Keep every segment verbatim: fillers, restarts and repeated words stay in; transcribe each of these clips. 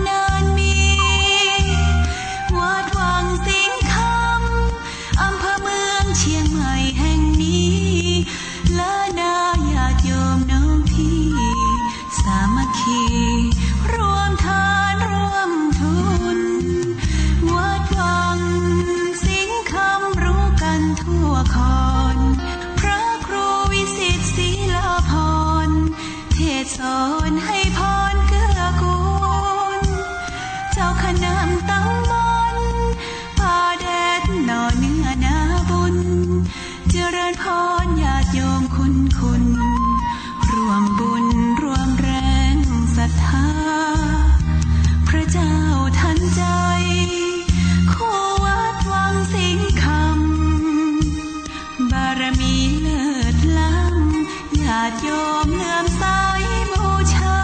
นานมี วัดวังสิงห์คำ อำเภอเมืองเชียงใหม่แห่งนี้ และนาญาติโยมน้องพี่ สามัคคี ร่วมทานร่วมทุน วัดวังสิงห์คำรู้กันทั่วคอน พระครูวิสิทธิ์ศรีลาภรณ์ เทศน์สอนให้พรเกื้อกูล เจ้าคณะตำบลป่าแดดหน่อเนื้อนาบุญ เจริญพรญาติโยมคุณคุณ ร่วมบุญร่วมแรงศรัทธา พระเจ้าทันใจ คู่วัดวังสิงห์คำ บารมีเลิศล้ำ ญาติโยมเลื่อมใสบูชา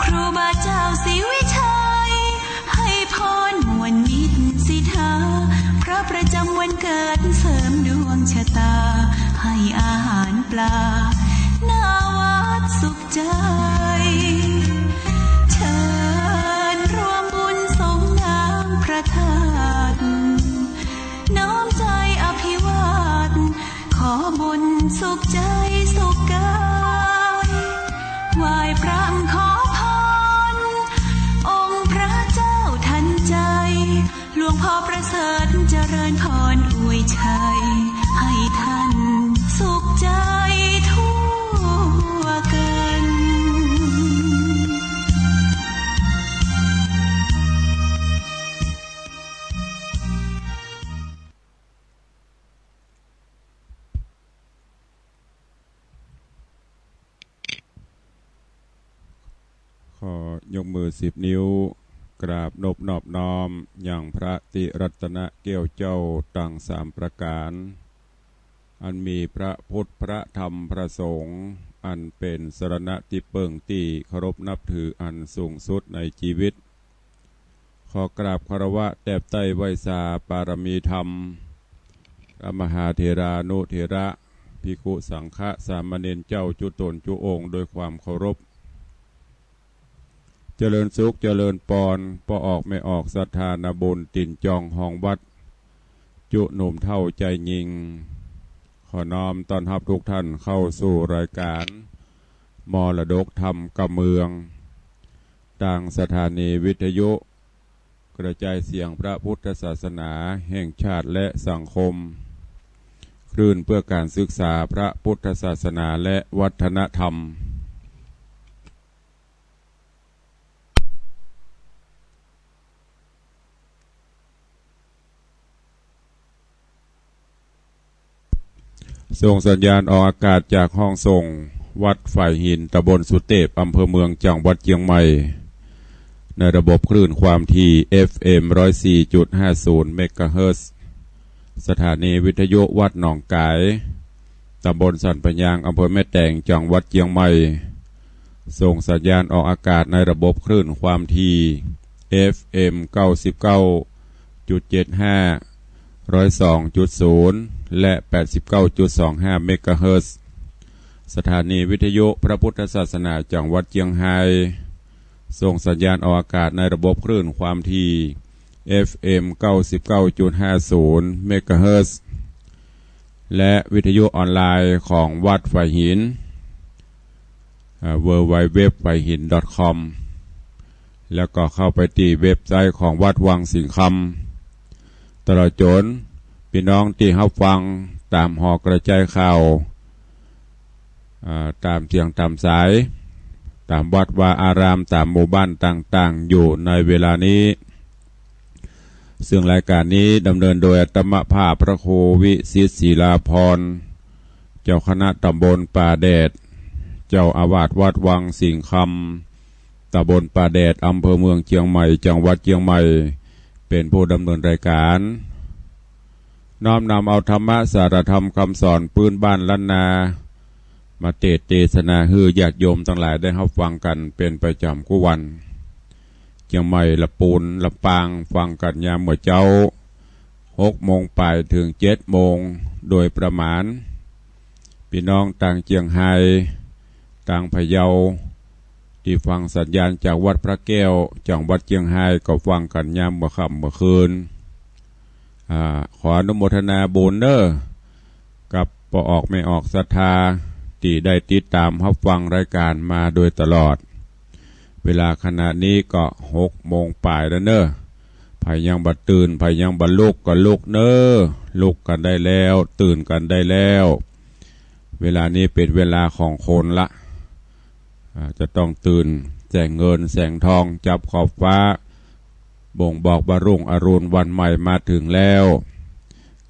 ครูบาเจ้าศรีวิชัย ให้พรมวลมิตรสิทธา พระประจำวันเกิดเสริมดวงชะตา ให้อาหารปลา หน้าวัดสุขใจ เชิญร่วมบุญสงน้ำพระธาตุ น้อมใจอภิวาท ขอบุญสุขใจสุขกาย ไหว้พระขอพร องค์พระเจ้าทันใจ หลวงพ่อประเสริฐเจริญพรอวยชัย ให้ท่านสุขใจทั่วกัน ขอยกมือสิบนิ้ว กราบนบนอบน้อมยังพระติรัตนแก้วเจ้าตังสามประก๋าน อันมีพระพุทธ พระธรรม พระสงฆ์ อันเป๋นสรณะตี้เปิ้งตี้เคารพนับถืออันสูงสุดในจีวิต ขอกราบคารวะแตบใต้ไหว้สาปารมีธรรม พระมหาเถรานุเถระ ภิกขุสังฆะ สามเณรเจ้าจุ๊ต๋นจุ๊องค์ด้วยความเคารพ เจริญสุขเจริญปอน ป้อออกแม่ออกศรัทธานาบุญตี๋นจองฮองวัด จุ๊หนุ่มเฒ่าจายญิง ขอน้อมต้อนฮับทุกท่านเข้าสู่รายก๋านมรดกธรรมกำเมือง ตางสถานีวิทยุกระจายเสียงพระพุทธศาสนาแห่งชาติและสังคม คลื่นเพื่อการศึกษาพระพุทธศาสนาและวัฒนธรรม ส่งสัญญาณออกอากาศจากห้องส่งวัดฝายหิน ตำบลสุเตพ อำเภอเมือง จังหวัดเจียงใหม่ ในระบบคลื่นความถี่ เอฟเอ็ม ร้อยสี่จุดห้าศูนย์ เมกะเฮิรตซ์ สถานีวิทยุวัดหนองก๋าย ตำบลสันป่ายาง อำเภอแม่แตง จังหวัดเจียงใหม่ ส่งสัญญาณออกอากาศในระบบคลื่นความถี่ เอฟเอ็ม เก้าสิบเก้าจุดเจ็ดห้า ร้อยสองจุดศูนย์ และ แปดสิบเก้าจุดสองห้า เมกะเฮิรตซ์ สถานีวิทยุพระพุทธศาสนาจังหวัดเจียงไฮ้ ส่งสัญญาณออกอากาศในระบบคลื่นความถี่ เอฟเอ็ม เก้าสิบเก้าจุดห้าศูนย์ เมกะเฮิรตซ์ และวิทยุออนไลน์ของวัดฝายหิน อ่า ดับเบิลยู ดับเบิลยู ดับเบิลยู ดอท ฝายหิน ดอท คอม แล้วก็เข้าไปตี้เว็บไซต์ของวัดวังสิงห์คำ ตลอดจ๋นปี้น้องตี้ฮับฟังต๋ามหอกระจายข่าว อ่า ต๋ามเสียงต๋ามสาย ต๋ามวัดวาอาราม ต๋ามหมู่บ้านต่างๆ อยู่ในเวลานี้ ซึ่งรายก๋านนี้ดำเนินโดยอาตมาภาพพระครูวิสิทธิ์ศรีลาภรณ์ เจ้าคณะตำบลป่าแดด เจ้าอาวาสวัดวังสิงห์คำ ตำบลป่าแดด อำเภอเมืองเจียงใหม่ จังหวัดเจียงใหม่ เป๋นผู้ดำเนินรายก๋าน น้อมนำเอาธรรมะสาระธรรมกำสอนปื๊นบ้านล้านนา มาเตสน์เตสนาหื้อญาติโยมตังหลายได้ฮับฟังกั๋นเป๋นประจ๋ำกู้วัน เจียงใหม่ ละปูน ลำปาง ฟังกั๋นยามเมื่อเจ๊า หกโมงป๋ายเถิงเจ็ดโมงโดยประมาณ ปี้น้องตางเจียงไฮ้ ตางพะเยา ตี้ฟังสัญญาณจากวัดพระแก้ว จังหวัดเจียงฮาย ก็ฟังกั๋นยามเมื่อค่ำเมื่อคืน อ่า ขออนุโมทนาบุญเน่อ กับป้อออกแม่ออกศรัทธา ตี้ได้ติดต๋ามฮับฟังรายก๋านมาโดยตลอด เวลาขณะนี้ก็หกโมงป๋ายแล้วเน่อ ใผยังบ่ตื่น ใผยังบ่ลุกก็ลุกเน่อ ลุกกั๋นได้แล้ว ตื่นกั๋นได้แล้ว เวลานี้เป๋นเวลาของคนละ อ่า จะต้องตื่น แสงเงินแสงทองจับขอบฟ้า บ่งบอกว่ารุ่งอรุณวันใหม่มาเถิงแล้ว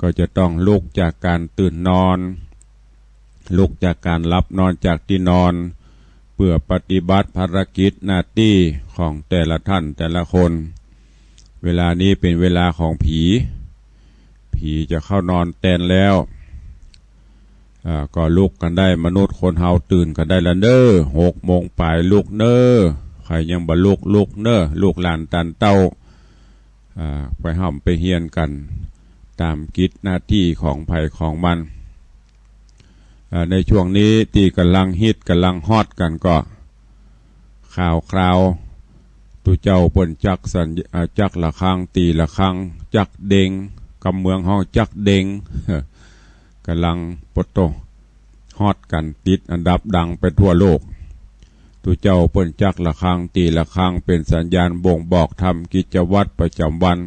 ก็จะต้องลุกจากก๋านตื่นนอน ลุกจากก๋านหลับนอนจากตี้นอน เปื้อปฏิบัติภารกิจหน้าตี้ของแต่ละท่านแต่ละคน เวลานี้เป๋นเวลาของผี ผีจะเข้านอนแตนแล้ว อ่า ก็ลุกกั๋นได้ มนุษย์คนเฮาตื่นกั๋นได้ละเน่อ หกโมงป๋ายลุกเน่อ ใผยังบ่ลุกลุกเน่อ ลูกหลานต๋านเต้า อ่า ไปฮ่ำไปเฮียนกั๋น ต๋ามกิจหน้าตี้ของใผของมัน อ่า ในช่วงนี้ตี้ก่ำลังฮิตก่ำลังฮอตกั๋นก็ ข่าวคราว ตุ๊เจ้าเปิ้นจักสัญ- อ่า จักระฆัง ตีระฆัง จักเด็ง กำเมืองฮ้องจักเด็ง ก่ำลังปะโต ฮอตกั๋น ติดอันดับดังไปทั่วโลก ตุ๊เจ้าเปิ้นจักระฆัง ตีระฆัง เป๋นสัญญาณบ่งบอกทำกิจวัตรประจ๋ำวัน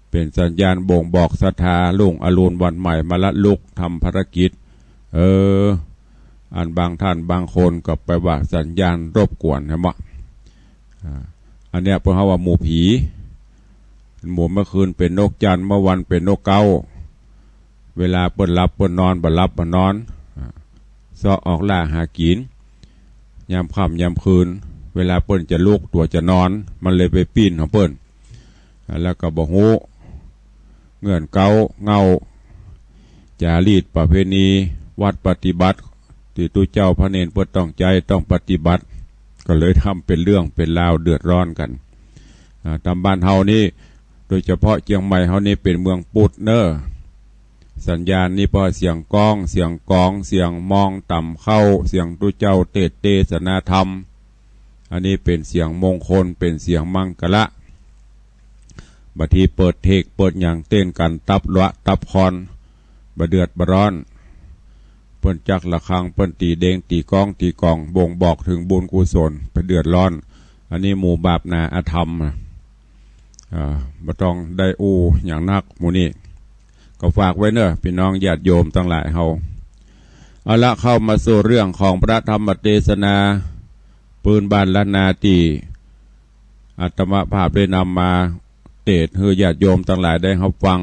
เป๋นสัญญาณบ่งบอกศรัทธา รุ่งอรุณวันใหม่มาละลุกทำภารกิจ เออ อันบางท่านบางคนก็ไปว่าสัญญาณรบกวน หันบ่ อ่า อันเนี้ยเปิ้นเฮาว่าหมู่ผี หมู่เมื่อคืนเป๋นนกจันทร์ เมื่อวันเป๋นนกเก๊า เวลาเปิ้นหลับเปิ้นนอน บ่หลับบ่นอน อ่า เซาะออกล่าหากิ๋น ยามค่ำยามคืน เวลาเปิ้นจะลุกตั๋วจะนอน มันเลยไปปิ้นของเปิ้น อ่า แล้วก็บ่ฮู้ เงื่อนเก๊าเหง้า จารีตประเพณี วัตรปฏิบัติ ตี้ตุ๊เจ้าพระเณรเปิ้นต้องใจ๊ต้องปฏิบัติ ก็เลยทำเป๋นเรื่องเป๋นราวเดือดร้อนกั๋น อ่า ต๋ามบ้านเฮานี่ โดยเฉพาะเจียงใหม่เฮานี่เป๋นเมืองพุทธเน่อ สัญญาณนี่เปิ้นเสียงก้อง เสียงก๋อง เสียงมองต่ำเข้า เสียงตุ๊เจ้าเตสน์เตสนาธรรม อันนี้เป๋นเสียงมงคล เป๋นเสียงมังคละ บางทีเปิดเทศน์เปิดหยังเต้นกั๋นตับละตับคอน บ่เดือดบ่ร้อน เปิ้นจักระฆัง เปิ้นตี๋เด็ง ตี๋ก้อง ตี๋ก๋อง บ่งบอกเถิงบุญกุศล ไปเดือดร้อน อันนี้หมู่บาปหนาอธรรม อ่า บ่ต้องได้อู้หยังนักหมู่นี้ ก็ฝากไว้เน่อ ปี้น้องญาติโยมตังหลายเฮา เอาละ เข้ามาสู่เรื่องของพระธรรมเตสนา ปื้นบ้านล้านนาตี้ อาตมาภาพได้นำมาเตสน์หื้อญาติโยมตังหลายได้ฮับฟัง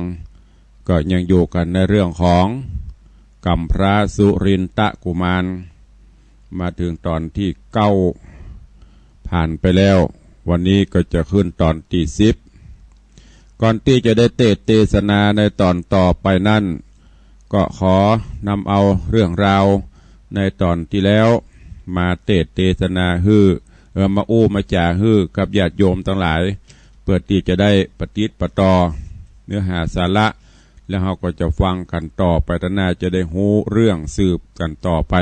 ก็ยังอยู่กั๋นในเรื่องของก๋ำพร้าสุรินทกุมาร มาเถิงต๋อนตี้เก้า ผ่านไปแล้ว วันนี้ก็จะขึ้นต๋อนตี้สิบ ก่อนตี้จะได้เตสน์เตสนาในต๋อนต่อไปนั้น ก็ขอนำเอาเรื่องราวในต๋อนตี้แล้วมาเตสน์เตสนาหื้อ เออ มาอู้มาจ๋าหื้อกับญาติโยมตังหลาย เปื้อตี้จะได้ปะติดปะต่อเนื้อหาสาระ แล้วเฮาก็จะฟังกั๋นต่อไปตางหน้า จะได้ฮู้เรื่องสืบกั๋นต่อไป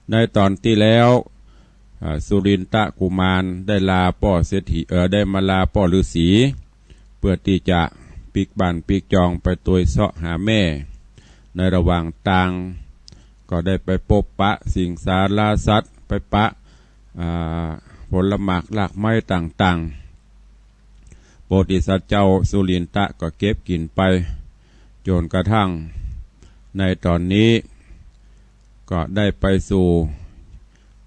ในต๋อนตี้แล้ว อ่า สุรินทกุมารได้ลาป้อเศรษฐี เออ ได้มาลาป้อฤๅษี เปื้อตี้จะปิ๊กบ้านปิ๊กจองไปตวยเซาะหาแม่ ในระหว่างตาง ก็ได้ไปปบปะสิงสาราสัตว์ ไปปะ อ่า ผลหมากรากไม้ต่างๆ โพธิสัตว์เจ้าสุรินทะก็เก็บกิ๋นไป จ๋นกระทั่งในต๋อนนี้ ก็ได้ไปสู่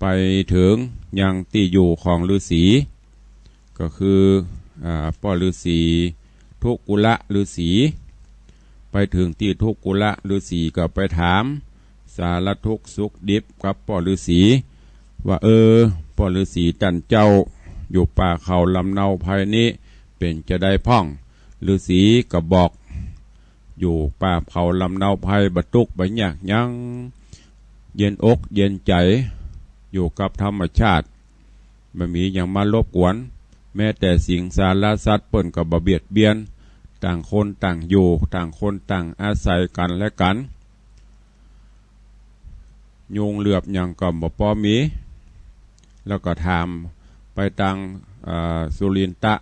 ไปเถิงยังตี้อยู่ของฤๅษี ก็คือ อ่า ป้อฤๅษีทุกกุลฤๅษี ไปเถิงตี้ทุกกุลฤๅษีก็ไปถามสารทุกข์สุขดิบกับป้อฤๅษี ว่า เออ ป้อฤๅษีต้านเจ้า อยู่ป่าเขาลำเนาไพรนี้ เป๋นจาใดพ่อง ฤๅษีก็บอก อยู่ป่าเขาลำเนาไพรบ่ตุ๊กข์บ่ยากหยัง เย็นอกเย็นใจ๋ อยู่กับธรรมชาติ บ่มีหยังมารบกวน แม้แต่สิงสาราสัตว์เปิ้นก็บ่เบียดเบียน ต่างคนต่างอยู่ ต่างคนต่างอาศัยกั๋นและกั๋น ยุงเหลือบหยังก็บ่ปอมี แล้วก็ถามไปตาง อ่า สุรินทะ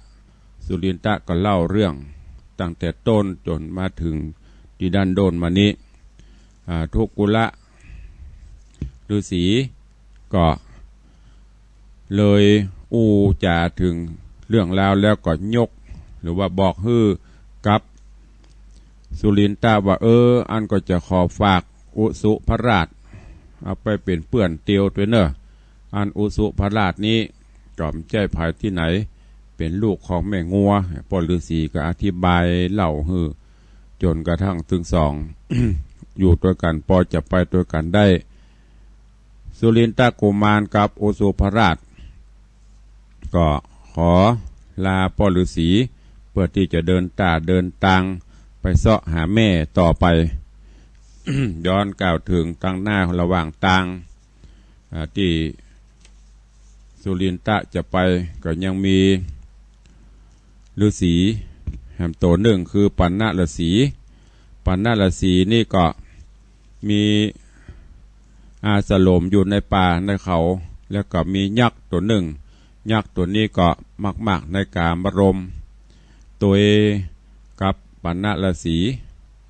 สุรินทะก็เล่าเรื่องตั้งแต่ต้นจ๋นมาเถิงตี้ดั้นด้นมานี้ อ่า ทุกกุละฤๅษีก็เลยอู้จ๋าเถิงเรื่องราวแล้วก็ยก หรือว่าบอกหื้อกับสุรินทะว่า เออ อันก็จะขอฝากอุสุภราช เอาไปเป๋นเปื้อนเตียวตวยเน่อ อันอุสุภราชนี้ก็บ่ใจ้ใผตี้ไหน เป๋นลูกของแม่งัว ป้อฤๅษีก็อธิบายเล่าหื้อ จ๋นกระทั่งตึงสอง อยู่ตวยกั๋น ปอจะไปตวยกั๋นได้ สุรินทกุมารกับอุสุภราช ก็ขอลาป้อฤๅษี เปื้อตี้จะเดินต้าเดินตางไปเซาะหาแม่ต่อไป ย้อนกล่าวเถิงตางหน้าระหว่างตาง อ่า ตี้สุรินทะจะไปก็ยังมีฤๅษีแหมโตนึ่งคือปัณณฤๅษี ปัณณฤๅษีนี่ก็มีอาสรมอยู่ในป่าในเขา แล้วก็มียักษ์โตนึ่ง ยักษ์โตนี้ก็มากๆในกามารมณ์ ตวยกับปัณณฤๅษี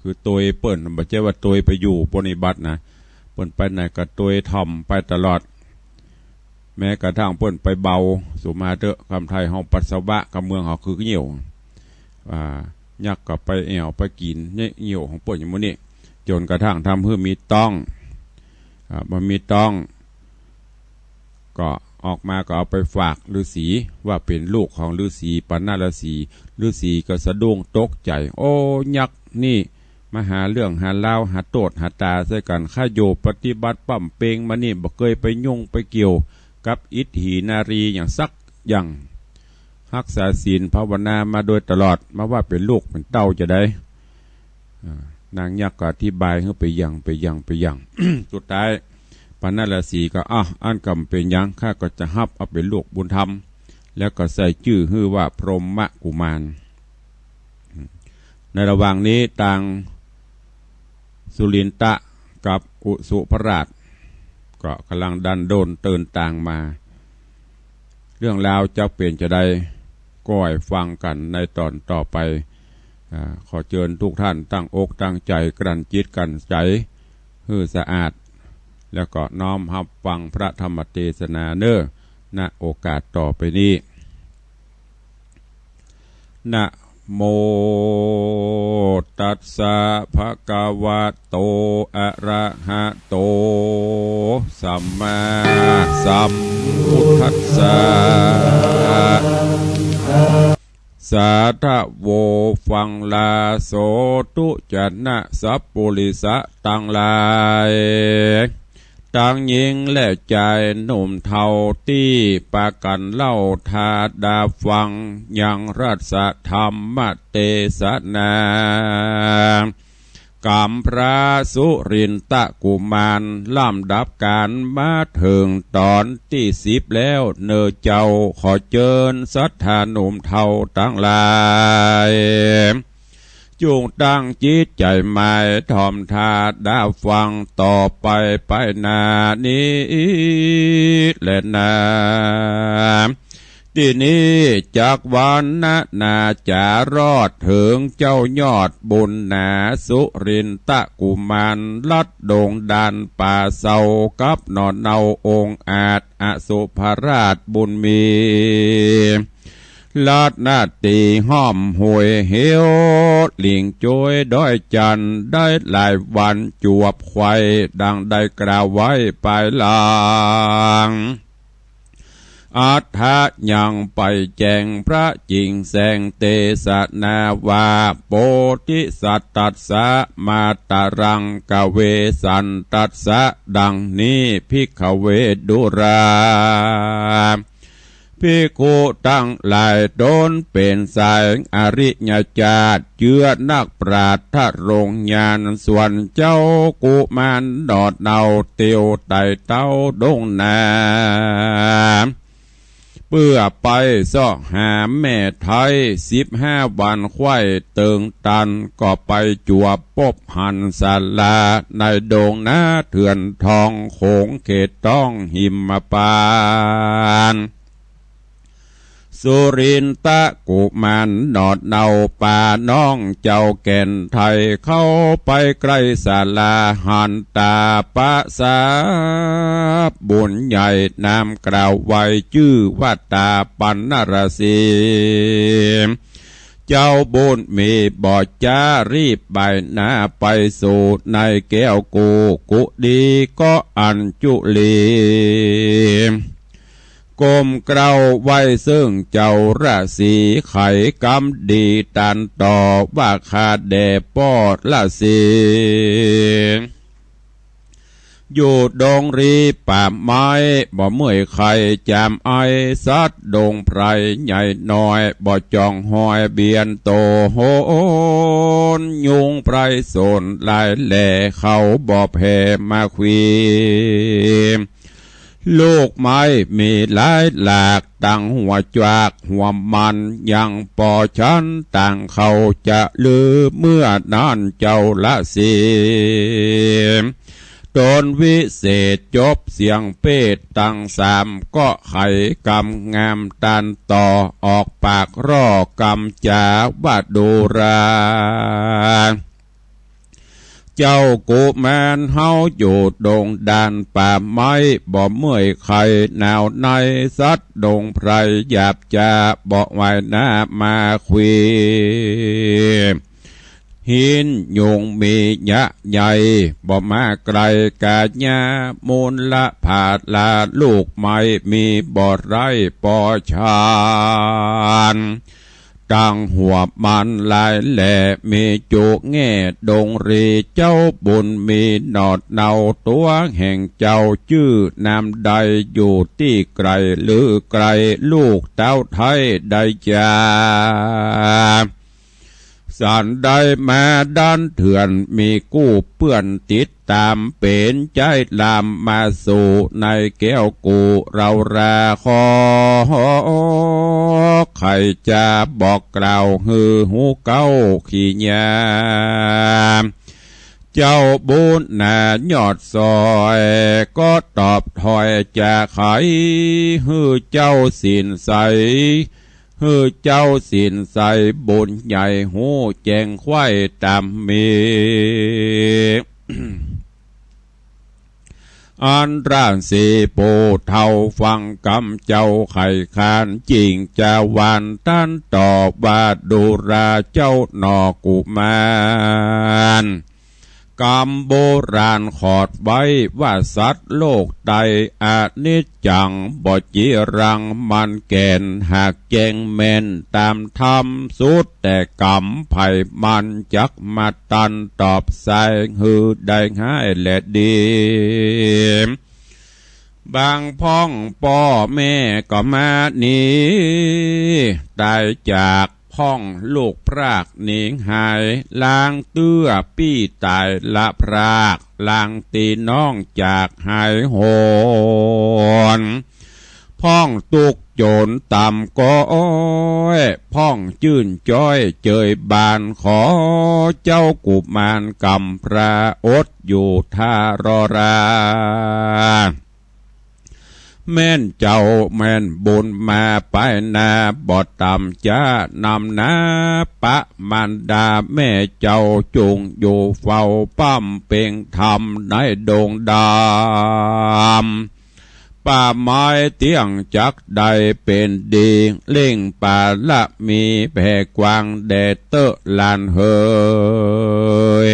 คือตวยเปิ้น บ่ใจ้ว่าตวยไปอยู่ปรนนิบัตินะ เปิ้นไปไหนก็ตวยถ่อมไปตลอด แม้กระทั่งเปิ้นไปเบา สุมาเต๊อะ กำไทยเฮาปัสสาวะ กำเมืองเฮาคือเยี่ยว อ่า ยักษ์ก็ไปแอ่วไปกิ๋นเยี่ยวของเปิ้นอย่างหมู่นี้ จ๋นกระทั่งทำหื้อมีต๊อง อ่า บ่มีต๊อง ก็ออกมาก็เอาไปฝากฤๅษี ว่าเป๋นลูกของฤๅษีปัณณฤๅษี ฤๅษีก็สะดุ้งตกใจ๋ โอ้ ยักษ์นี่มาหาเรื่องหาราว หาโต้ษหาต๋าใส่กั๋น ข้าอยู่ปฏิบัติบำเพ็ญมานี่ บ่เกยไปยุ่งไปเกี่ยวกับอิฏฐีนารีอย่างสักอย่าง ฮักษาศีลภาวนามาโดยตลอด มาว่าเป๋นลูกเป๋นเต้าจาใด อ่า นางยักษ์ก็อธิบายหื้อไปอย่าง ไปอย่าง ไปอย่าง สุดท้าย ปัณณฤๅษีก็ อ่ะ อันก็บ่เป๋นหยัง ข้าก็จะฮับเอาเป๋นลูกบุญธรรม แล้วก็ใส่จื้อหื้อว่าพรหมกุมาร ในระหว่างนี้ตางสุรินทะกับอุสุภราช ก็ก่ำลังดั้นด้นเดินตางมา เรื่องราวจะเป๋นจาใด ก็หื้อฟังกั๋นในต๋อนต่อไป อ่า ขอเจิญทุกท่านตั้งอกตั้งใจ๋ กลั้นจิตกลั้นใจ๋ หื้อสะอาด แล้วก็น้อมฮับฟังพระธรรมเตสนาเน่อ ณ โอกาสต่อไปนี้ นะโมตัสสะ ภะคะวะโต อะระหะโต สัมมาสัมพุทธัสสะ สาธะโว ฟังลา โสตุ จะนะ สัปปุริสะตังหลาย ตังญิงและจายหนุ่มเฒ่าตี้ปากั๋นเล่าตาดาฟัง ยังรัตถธรรมเตสนา ก๋ำพระสุรินทกุมาร ลำดับกั๋นมาเถิงต๋อนตี้สิบแล้วเน่อเจ้า ขอเจิญศรัทธาหนุ่มเฒ่าตังหลาย จุ่งตั้งจิตใจ๋หมายถ่อมตาดาฟังต่อไปไปหน้านี้แลนา ตี้นี้จักวรรณนาจ๋ารอดเถิงเจ้ายอดบุญหนา สุรินทกุมารลัดดงด่านป่าเซา กับหน่อเนาองอาจอสุภราชบุญมี ลัดนาตีห้อมห้วยเหว หลิงโจ๊ยดอยจันทน์ ได้หลายวันจวบไขว่ ดังได้กล่าวไว้ปายหลัง อัฏฐะยังไปแจ้งพระจิ่งแสงเตสนาว่า โพธิสัตตัสสะ มาตรัง กเวสันตัสสะ ดังนี้ ภิกขเว ดูรา ภิกขุตังหลาย ต๋นเป๋นสายอริยเจ้า เจื้อนักปราชญ์ทรงญาณ ส่วนเจ้ากุมารหน่อเนาเตียวไต่เต้าดงนา เปื้อไปเซาะหาแม่ไท้ สิบห้าวันใคว่เติงตัน ก็ไปจวบปบหันศาลา ในดงนาเถื่อนทอง โขงเขตต้องหิมพานต์ สุรินทกุมารหนอดเนาป่าน้องเจ้าแก่นไทย เข้าไปใก้ศาลาหันต๋าประสาทบุญใหญ่ นามกล่าวไว้จื้อว่าต๋าปัณณรสี เจ้าบุญมีบ่จ๊า รีบบ่ายหน้าไปสู่ในแก้วกูกุฏิ ก็อัญจุลี ก้มเกล้าไหว้เซิ่งเจ้าราศี ไขกำดีตันต่อว่า ข้าแด่ป้อราศี อยู่ดงรีป่าไม้ บ่เมื่อยใค่จามไอ สัตว์ดงไพรใหญ่น้อย บ่จ้องฮอยเบียดโต โหนยุงไพรสนหลายแหล่ เขาบ่แผ่มาขวี ลูกไม้มีหลายหลาก ตังหัวจวักหัวมัน ยังปอฉันต่างเขา จะลือเมื่อนั้นเจ้าราศี ตนวิเศษจบเสียงเปตตังสาม ก็ไขกำงามตันต่อ ออกปากร่อกำจ๋าว่า ดูรา เจ้ากุมารเฮาอยู่ดงดานป่าไม้ บ่เมื่อยใค่หนาวใน สัตว์ดงไพรหยาบจ๋า บ่ไหวหน้ามาขวี หินยุงมียะใหญ่ บ่มาใก้ก๋าญา มูลผาลาลูกไม้ มีบ่ไร้ปอฉัน ตังหัวมันหลายแหล่ มีจุแง่ดงรี เจ้าบุญมีหนอดเนาตั๋วแห่งเจ้า จื้อนามใดอยู่ตี้ไก๋หรือใก้ ลูกเต้าไท้ได้จ๋า สันได้มาด้านเถื่อน มีกู้เปื้อนติดต๋าม เป๋นใจ๊ลามมาสู่ในแก้วกู เฮาราขอไขจ๋าบอกกล่าวหื้อฮู้เก๊าขี้ยา เจ้าบุญหนายอดซอย ก็ตอบถ้อยจ๋าไข หื้อเจ้าศีลใส หื้อเจ้าศีลใส บุญใหญ่ฮู้แจ้งไขว่ต๋ามมี อันราศีผู้เฒ่าฟังกำเจ้าไขคาน จิ่งจาวานตันต่อว่า ดูราเจ้าหน่อกุมาร กำโบราณขอดไว้ว่า สัตว์โลกไตอนิจจัง บ่จีรังมันแก่น หากแจ้งแม่นต๋ามธรรม สุดแต่กำไผมัน จักมาตันตอบสาย หื้อได้ฮ้ายและดี บางพ่องป้อแม่ก็มาหนีต๋ายจาก พ่องลูกพรากหนีหาย ลางเตื้อปี้ต๋ายละพราก ลางตี้น้องจากหายโหน พ่องตุ๊กข์โจรต่ำก้อย พ่องจื้นจ้อยเจยบาน ขอเจ้ากุมารกำพร้า อดอยู่ท่ารอรา แม่นเจ้าแม่นบุญมาไปหน้า บ่ต่ำจ๊านำหน้า ปะมารดาแม่เจ้า จุ่งอยู่เฝ้าบำเพ็งธรรมในดงดำ ป่าไม้เตี้ยงจักได้เป๋นดี เล่งปารมีแผ่กว้างแด่เต๊อะหลานเหย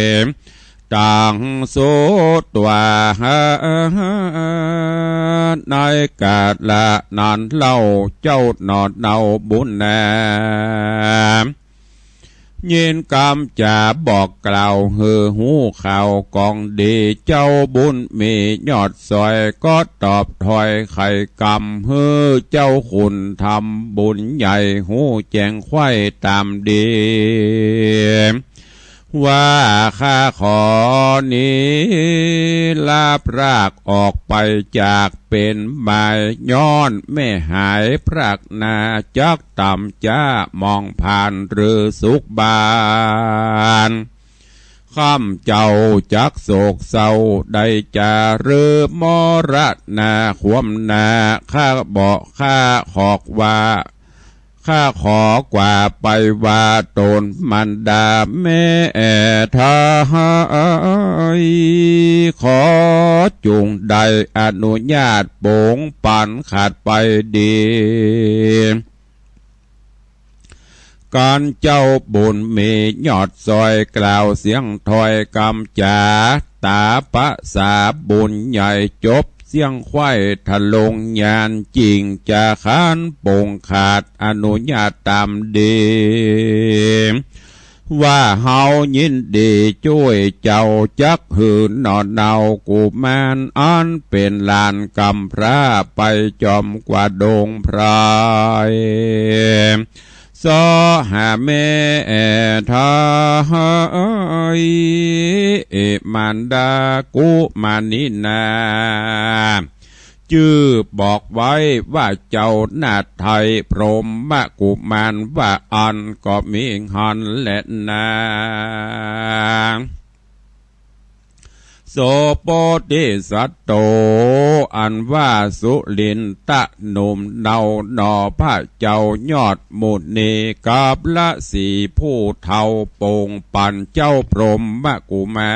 ตังสุดว่าในกาละนั้นเล่า เจ้าหน่อเนาบุญนา ยินกำจ๋าบอกกล่าวหื้อฮู้ข่าวกองดี เจ้าบุญมียอดซอยก็ตอบถ้อยไขกำ หื้อเจ้าคุณธรรมบุญใหญ่ฮู้แจ้งไขว่ต๋ามดี ไข ว่าข้าขอหนีลาพรากออกไปจากเป๋นหมาย ย้อนแม่หายพรากนา จักต่ำจ๊ามองผ่านหรือสุขบาน ข้าพเจ้าจักโศกเศร้า ได้จารึกมรณา ความหน้าข้าบ่ข้าขอกว่า ข้าขอกว่าไปว่าต๋นมารดาแม่ไทย ขอจุ่งได้อนุญาตปงปันขาดไปดี กันเจ้าบุญมียอดซอยกล่าวเสียงถ้อยกำจ๋า ต๋าประสาบุญใหญ่จบเสียงไขว้ทะลงญาณ จิ่งจะขานปงขาดอนุญาตต๋ามดี ว่าเฮายินดีจ้วยเจ้า จักหื้อหน่อเนากุมาร อันเป๋นหลานกำพร้าไปจอมกว่าดงไพร เซาะหาแม่ไทย มารดากุมารีนา จื้อบอกไว้ว่าเจ้านาไทยพรหมกุมาร ว่าอั้นก็มีหั้นแลนา โสโพธิสัตโต อันว่าสุรินทะหนุ่มเนาหน่อ พระเจ้ายอดมุนีกับฤๅษีผู้เฒ่า ปงปันเจ้าพรหมกุมา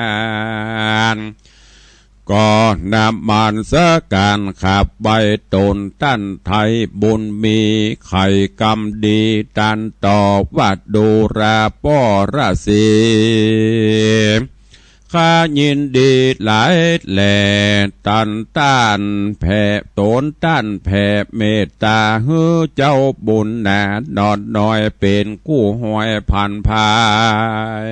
ร ก็นมัสก๋านขับไหว้ต๋นต้านไทยบุญมี ไขกำดีตรัสตอบว่า ดูราพ่อฤๅษี ข้ายินดีหลายแล ต๋นต้านแผ่ ต๋นต้านแผ่เมตต๋าหื้อเจ้าบุญหนา หน่อน้อยเป๋นกู้ฮวยผานภาย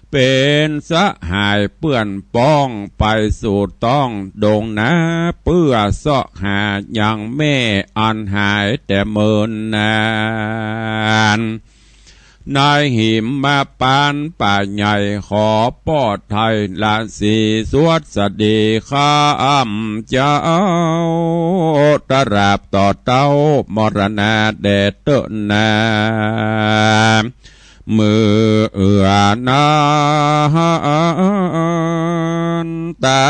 เป๋นสหายเปื้อนป้องไปสู่ต้องดงนา เปื้อเซาะหายังแม่อันหายแต่เมินนาน ในหิมพานต์ป่าใหญ่ ขอป้อไทยฤๅษีสวัสดีข้าพเจ้า ตราบต่อเต้ามรณาแด่เต๊อะนา เมื่อเอื้อนั้น ต๋า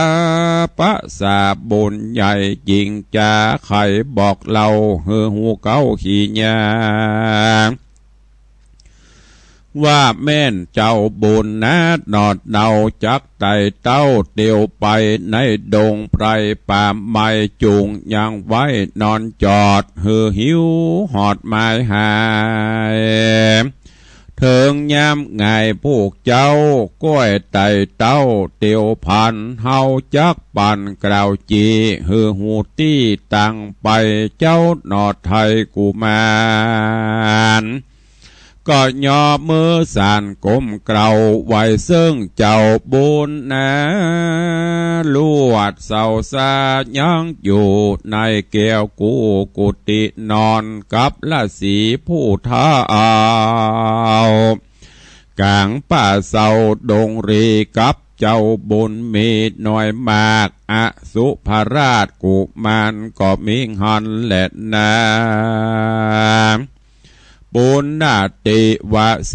ประสาบุญใหญ่จิ่งจาไขบอกเล่าหื้อฮู้เก๊าขี่ยา ว่าแม่นเจ้าบุญนาหน่อเนาจักไต่เต้าเตียวไปในดงไพรป่าไม้ จุ่งยังไว้นอนจอดหื้อหิวฮอดหมายหาย เถิงยามหงายพวกเจ้าก้อยไต่เต้าเตียวพัน เฮาจักปันกล่าวจีหื้อฮู้ตี้ตังไป เจ้าหน่อไทยกุมาร ก็ยอมือสานก้มเกล้าไหว้เซิ่งเจ้าบุญนา ลวดเสาสายังอยู่ในแก้วกู้กุฏินอน กับฤๅษีผู้เฒ่า ก๋างป่าเซาดงรี กับเจ้าบุญมีน้อยมาก อสุภราชกุมารก็มีหั้นแลนา ปุณณติวเส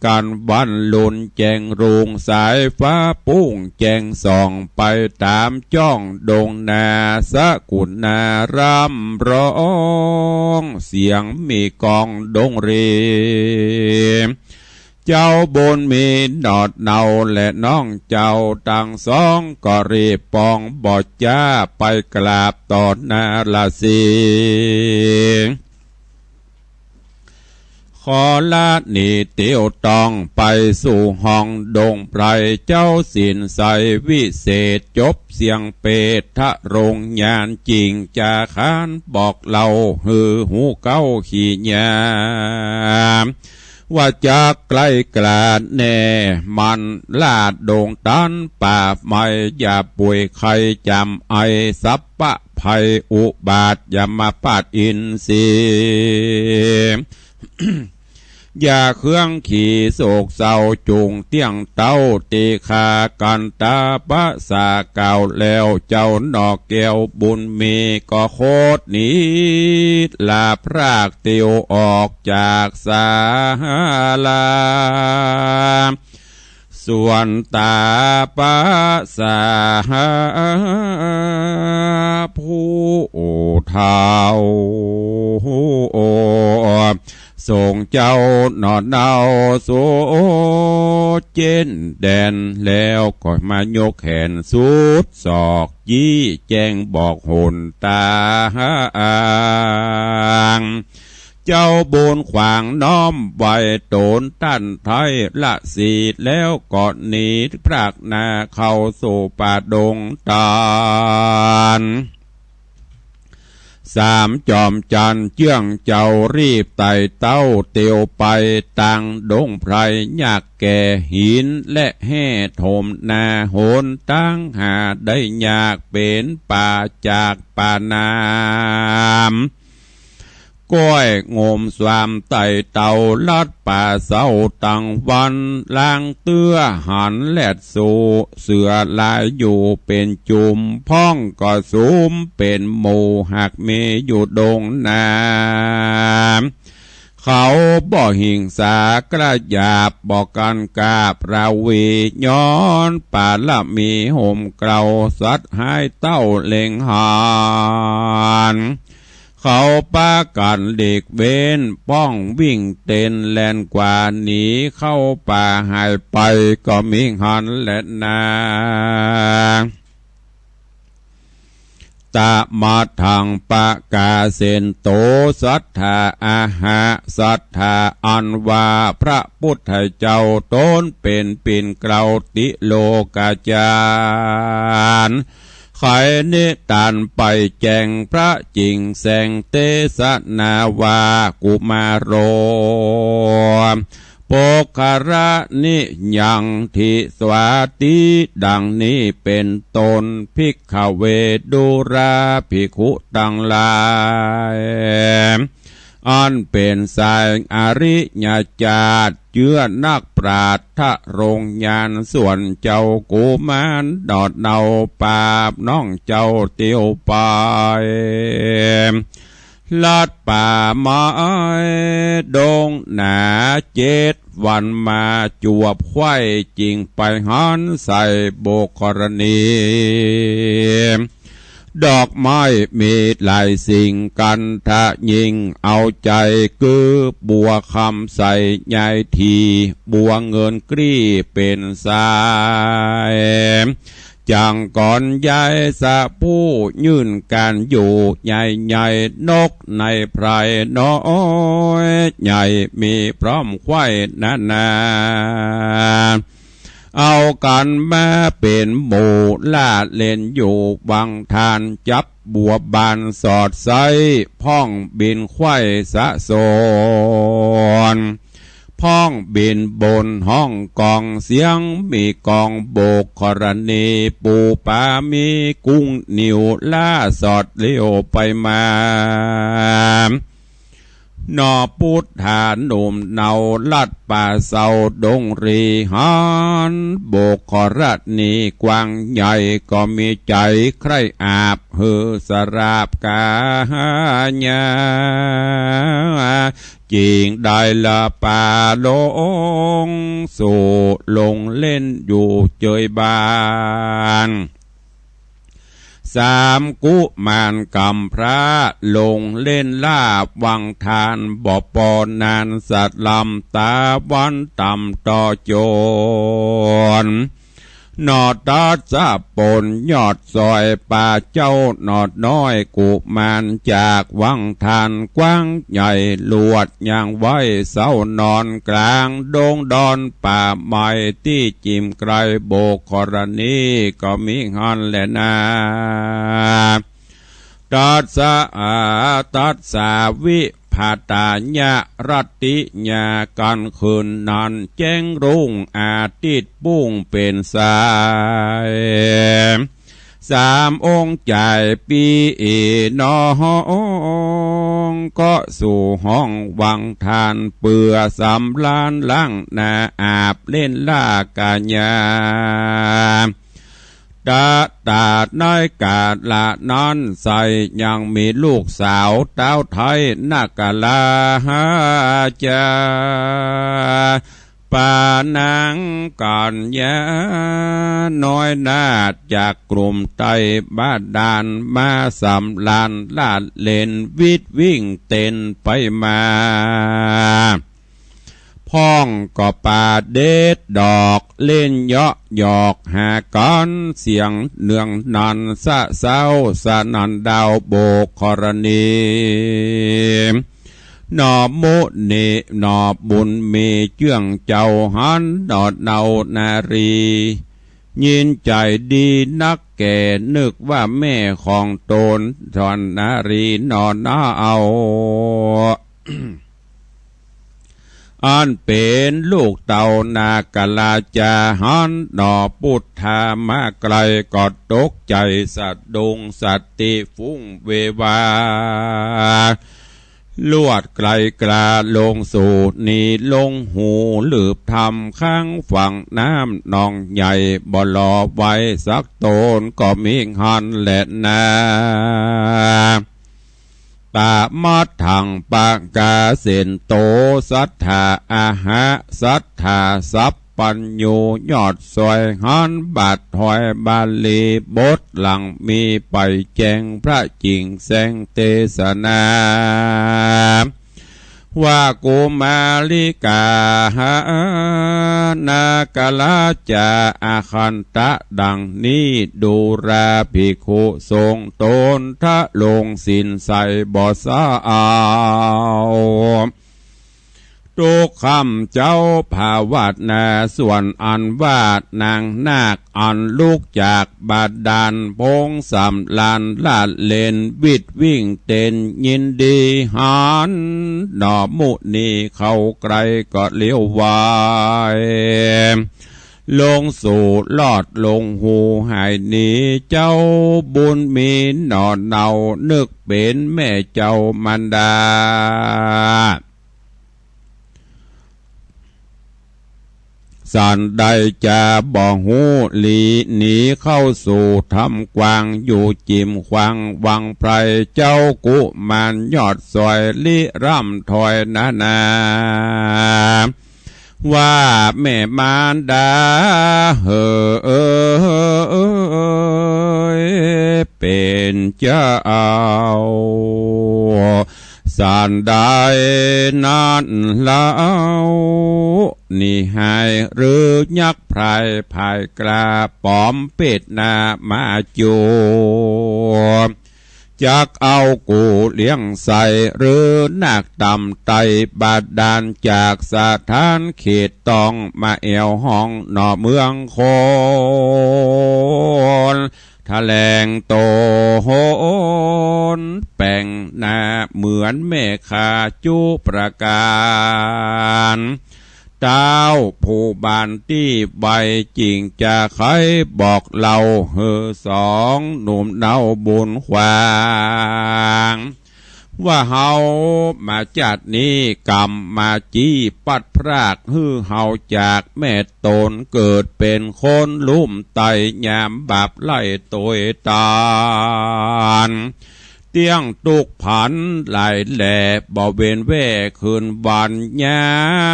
กันวันลุนแจ้งรุ่ง สายฟ้าปุ้งแจ้งส่อง ไปต๋ามจ้องดงนา สกุณาร่ำร้องเสียงมีก้องดงรี เจ้าบุญมีหน่อเนาและน้องเจ้าตังสอง ก็รีบปองบ่จ๊าไปกราบต่อหน้าฤๅษี ขอลาหนีเตียวต้องไปสู่ห้องดงไพร เจ้าศีลใสวิเศษ จบเสียงเปทะรงญาณ จิ่งจาขานบอกเล่าหื้อฮู้เก๊าขี่ยา ว่าจักไกลกล้าแน่ มันลาดดงตันป่าไม้ อย่าป่วยไข้จ๋ำไอ สัพพะภัยอุบาท ยมบาทอินทรีย์ อย่าเคืองขี้โศกเศร้า จุ่งเตี้ยงเต้า ตี้ข้ากันตาปะสากล่าวแล้ว เจ้าหน่อแก้วบุญมี ก็โคตรหนีลาพรากเตียวออกจากศาลา ส่วนตาปะสาผู้เฒ่า ทรงเจ้าหน่อเนาสุดเจ๊นแดน แล้วก็มายกแขนสุดศอก ชี้แจ้งบอกหนตาง เจ้าบุญขวางน้อมไหว้ตนต้านไท้ละสิ แล้วก็หนีพรากหน้าเข้าสู่ป่าดงตาล สามจอมจันทร์เจื้องเจ้ารีบไต่เต้าเตียวไปตางดงไพร ยากแก่หินและแฮ่ถมนา หนตางหาได้ยาก เป๋นป่าจากป่าน้ำ ก้อยงมสวามไต่เต้าลัดป่าเซาตังวัน ลางเตื้อหันแลดสู่เสือลายอยู่เป๋นจุม พ่องก็สุมเป๋นหมู่ หากมีอยู่ดงนา เขาบ่หิงสากระหยาบ บ่กันกราบราวี ย้อนปารมีห่มเกล้า สัตว์ฮ้ายเต้าเล็งหัน เขาปากั๋นหลีกเว้น ป้องวิ่งเต้นแล่นกว่า หนีเข้าป่าหายไป ก็มีหันแลนา ตะมะทังปะกาเสนโต สัตถาอาหะ สัตถาอันว่าพระปุทธเจ้าต๋นเป๋นปิ่นเกล้าติโลกาจารย์ ไขนิตานไปแจ้งพระจิ่งแสง เตสนาว่ากุมารโร โปคคละนิยังทิสวาติ ดังนี้เป๋นต้น ภิกขเว ดูราภิกขุตังหลาย อันเป๋นสายอริยจาติ เจื้อนักปราชญ์ทรงญาณ ส่วนเจ้ากุมารหนอดเนา ปาบน้องเจ้าเตียวไป ลัดป่าไม้ดงหนา เจ็ดวันมาจวบไขว้ จิ่งไปหันใส่โบกครณี ดอกไม้มีหลายสิ่ง กันทะยิ่งเอาใจ๋ คือบัวคำใสใหญ่ที บัวเงินกลี้เป๋นสาย จั่งกรใหญ่สะผู้ ยื่นก๋านอยู่ใหญ่ๆ นกในไพรน้อยใหญ่ มีพร้อมไขว้นานา เอากั๋นมาเป๋นหมู่ ล่าเล่นอยู่วังทาน จับบัวบานสอดใส พ่องบินไขว้สะสน พ่องบินบนฮ้องกอง เสียงมีกองโบกครณี ปูปามีกุ้งหนิว ล่าสอดเลี้ยวไปมา หนอปุทธาหนุ่มเนา ลัดป่าเซาดงรี หันโบกครณีกว้างใหญ่ ก็มีใจ๋ใคร่อาบ หื้อสราบกายา จิ่งได้ละปาลงสู่ ลงเล่นอยู่เจยบ้าน สามกุมารกำพร้า ลงเล่นล่าวังทาน บ่ปอนานสัตว์ลำ ต๋าวันต่ำต่อจน หนอตัดสะปนยอดซอย ปาเจ้าหนอดน้อยกุมาร จากวังทานกว้างใหญ่ ลวดยางไว้เซานอน กลางดงดอนป่าไม้ ตี้จิ่มไกลโบกครณี ก็มีหันแลนา ตัสสะ อา ตัสสาวิภัตตายะรัตติยา กั๋นคืนนั้นแจ้งรุ่ง อาทิตย์ปุ้งเป๋นสาย สามองค์จ่ายปี้หนอ ก็สู่ห้องวังทาน เปื้อสำราญล้างหน้า อาบเล่นล่ากัญญา ตะ ตราดในก๋าละนั้นไส้ ยังมีลูกสาวเต้าไท้นาคราชา ปานางกัญญาน้อยนาถ จากกลุ่มไต้บาดาล มาสำราญลาดเล่น วิดวิ่งเต้นไปมา พ่องก็ประเด็ดดอก เล่นเยาะหยอกหากั๋น เสียงเนืองนันสะเซ้า สนั่นดาวโบกธรณี หนอมุนีหนอบุญมี เจื้องเจ้าหันหนอเนานารี ยินใจ๋ดีนักแก่ นึกว่าแม่ของต๋น ส่วนนารีหนอเนา อันเป๋นลูกเต้านาคราชา หันหนอปุทธามาไกล ก็ตกใจ๋สะดุ้ง สติฟุ้งเววา ลวดไกลกล้าลงสู่ หนีลงหู ลืบถ้ำข้างฝั่งน้ำหนองใหญ่ บ่หลอไว้สักต๋น ก็มีหันแลนา ตะมัดถังปะกาเสนโต สัตถาอาหะ สัตถาสัพพัญญู ยอดสวยหันบาทถอยบาลี บทหลังมีไปแจ้ง พระจิ่งแสงเตสนา ว่ากุมาริกานาคราชาอาคันตะดังนี้ ดูราภิกขุสงฆ์ต๋นทะลงศีลใสบ่สะเอา ทุกค่ำเจ้าภาวนา ส่วนอันว่านางนาคอันลุกจากบาดาล พงสำราญลาดเล่น วิดวิ่งเต้นยินดี หันหนอมุนีเข้าใกล้ก็เลี้ยวไหว ลงสู่ลอดลงหูหายหนี เจ้าบุญมีหนอเนา นึกเป๋นแม่เจ้ามารดา สันใดจะบ่ฮู้หลี หนีเข้าสู่ถ้ำกว้าง อยู่จิ่มขวางวังไพร เจ้ากุมารยอดสวยลิร่ำถอยนานา ว่าแม่มารดาเหย เป๋นเจ้า สันใดนั้นเล่า นี่หายหรือยักษ์พรายผายกล้า ปลอมเปตนามาจวบ จักเอากูเลี้ยงใส่ หรือนาคต่ำไต่บาดาล จากสถานเขตต้องมาแอ่วห้องหนอเมืองคน แถลงต๋นแป๋งหน้าเหมือนแม่ข้าจุประก๋าน เต้าผู้บ้านตี้ไว จิ่งจะใค่บอกเล่าหื้อสองหนุ่มเนาบุญขวาง ว่าเฮามาจาตินี้กรรมมาจี้ปัดพราก หื้อเฮาจากแม่ต๋น เกิดเป๋นคนลุ่มไต้ ยามบาปไล่ตวยตาน เตี้ยงตุ๊กข์ผันหลายแหล่ บ่เว้นแว่คืนวัน ยา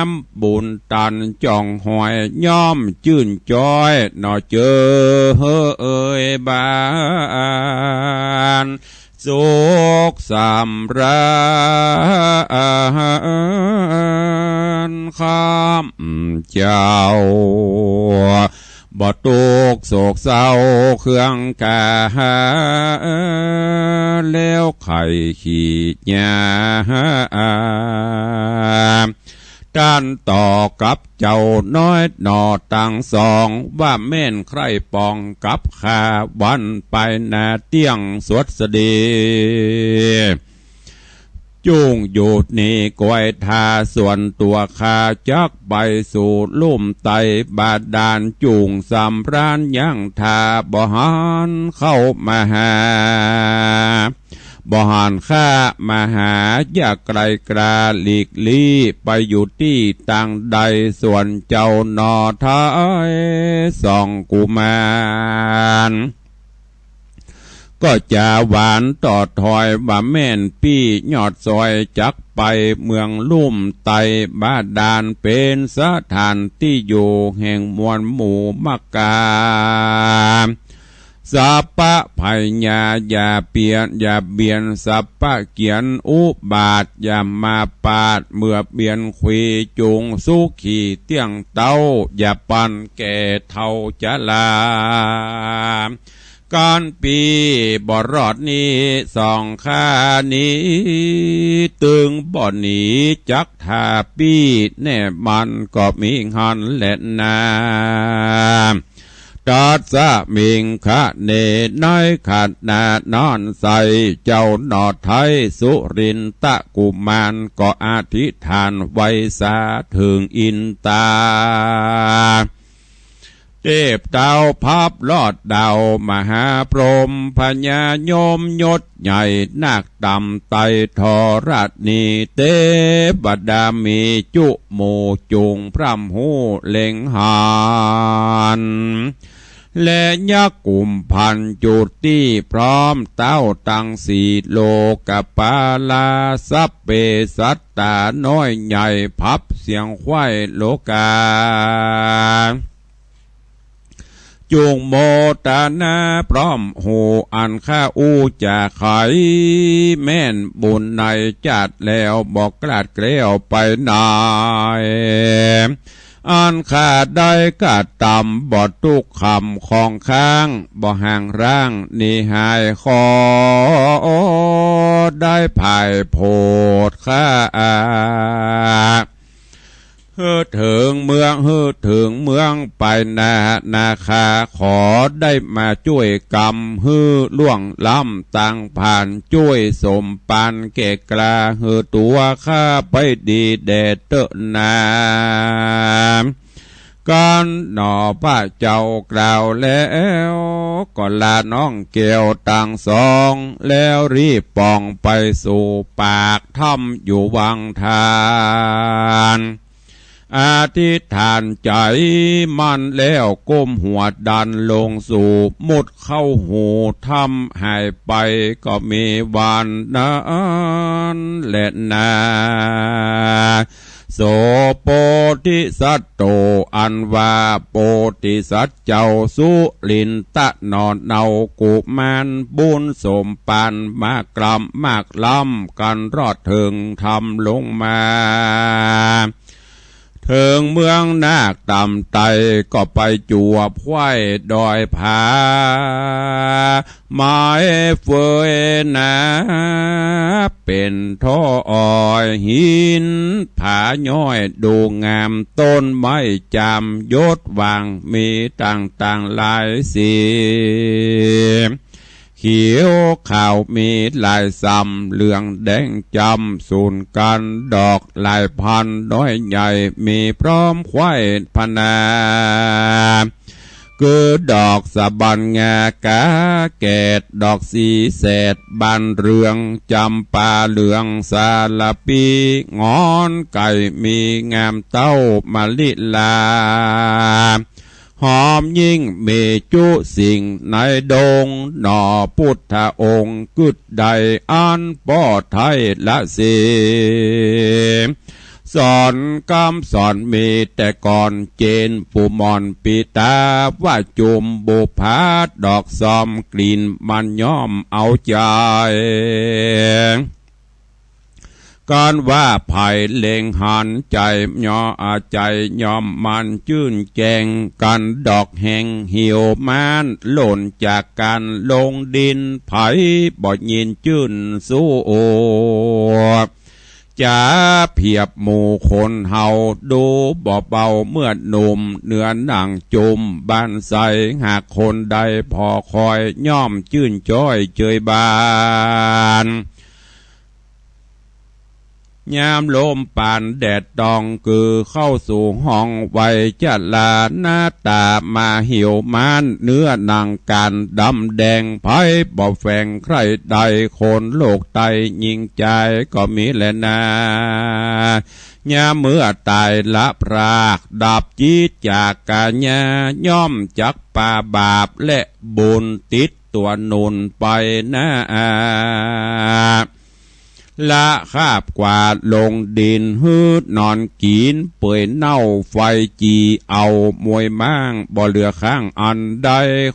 มบุญตันจ่องหอย ย่อมจื้นจ้อยหนอเจอเฮยบาน สุขสำราญข้ามเจ้า บ่ตุ๊กข์โศกเศร้าเครื่องกา แล้วไข้ขี้ยา ต้านต่อกับเจ้าน้อยหนอตังสอง ว่าแม่นใคร่ปองกับข้า วันไปหน้าเตี้ยงสวัสดี จุ่งอยู่นี่กวยทาส่วนตั๋วข้าจักไปสู่ลุ่มใต้บาดาล จุ่งสำราญยังถ้าบ่หันเข้ามาหา บ่หันข้ามาหา อย่าไกลกราหลีกลี้ไปอยู่ตี้ตางใด ส่วนเจ้าหน่อไทยสองกุมาร ก็จาหวานต่อถอยว่าแม่นปี้ยอดซอยจักไปเมืองลุ่มใต้บาดาล เป๋นสถานตี้อยู่แห่งมวลหมู่มกา สัพพะภัยยาอย่าเปียดอย่าเบียน สัพพะเกียรติอุบาทอย่ามาปาด เมื่อเบียนขวีจุ่งสุขีเตี้ยงเต๊า อย่าปันแก่เฒ่าจรา ก๋านปี้บ่รอดนี้สองข้านี้ ตึงบ่หนีจักถ้าปี้แน่มันก็มีหั้นแหละนา ตัสสะ มิงคะเน ในขณะนั้นไส้เจ้าหน่อไทยสุรินทะกุมารก็อธิษฐานไหว้สาเถิงอินตา เตพเต้าพับลอดดาวมหาพรหมพญายมยศใหญ่นาคต่ำไต้ทรณี เตวดามีจุหมู่จุ่งพร่ำฮู้เล็งหัน และยักษ์กุมพันจุติพร้อมเต้าตังสี่โลกปาลา สัพเพสัตตาน้อยใหญ่พับเสียงไขว้โลกา จุ่งโมตนาพร้อมฮู้อันข้าอู้จาไข แม่นบุญในจาติแล้วบ่กลาดแคล้วไปไหน อันข้าได้กระตำบ่ทุกคำของข้าง บ่ห่างร่างหนีหาย ขอได้ผายโผดข้า หื้อเถิงเมือง หื้อเถิงเมืองไปนานาคา ขอได้มาจ้วยกำ หื้อล่วงล้ำตางผ่าน จ้วยสมปานแก่กล้า หื้อตั๋วข้าไปดีแด่เต๊อะนา ก๋านหน่อพระเจ้ากล่าวแล้ว ก็ลาน้องแก้วตังสอง แล้วรีบป่องไปสู่ปากถ้ำอยู่วังทาน อธิษฐานใจ๋มั่นแล้วก้มหัวดันลงสู่ มุดเข้าหูถ้ำหายไปก็มีวันนั้นแหละนา โส โพธิสัตโต อันว่าโพธิสัตว์เจ้าสุรินทะหน่อเนากุมาร บุญสมปานมากล้ำมากล้ำ กั๋นรอดเถิงธรรมลงมา เถิงเมืองนาคต่ำไต้ ก็ไปจวบไขว้ดอยผา ไม้เฟยหนา เป๋นท่ออ้อยหินผาย้อยดูงาม ต้นไม้จามยศหว่าง มีต่างๆหลายสี เขียวขาวมีหลายส่ำ เหลืองแดงจำสูนกั๋น ดอกหลายพันน้อยใหญ่ มีพร้อมไขว้พนา คือดอกสะบันงากาแกด ดอกสีแสดบานเรือง จำปาเหลืองสาละปี หงอนไก่มีงามเต้ามะลิลา หอมยิ่งมีจุสิ่งในดง หน่อพุทธองค์กึ๊ดได้อันป้อไทยละเส สอนกำสอนมีแต่ก่อนเจน ผู้หม่อนปิตาว่าจุมบุปผา ดอกซอมกลิ่นมันย่อมเอาใจ๋ ก๋านว่าไผเล็งหันใจ๋ย่อ อาใจ๋ย่อมมันจื้นแจ้ง กั๋นดอกแห่งหิวม้าน หล่นจากกั๋นลงดิน ไผบ่ยินจื้นสู้ จ๋าเผียบหมู่คนเฮา ดูบ่เบาเมื่อหนุ่ม เหนือหนังจุมบ้านใส หากคนใดผ่อคอย ย่อมจื้นจ้อยเจยบาน ยามลมปานแดดตอง กือเข้าสู่ห้องไวจรา หน้าต๋ามาหิวม้าน เนื้อหนังก๋านดำแดง ใผบ่แฝงใคร่ใด คนโลกไตยิ่งจายก็มีแลนา ยามเมื่อต๋ายละพราก ดับจิตจากกัญญา ย่อมจักปาบาปและบุญ ติดตั๋วหนุนไปนา ละคาบกวาดลงดิน หื้อหนอนกิ๋นเปื่อยเน่า ไฟจีเอามวยม้าง บ่เหลือข้างอันใด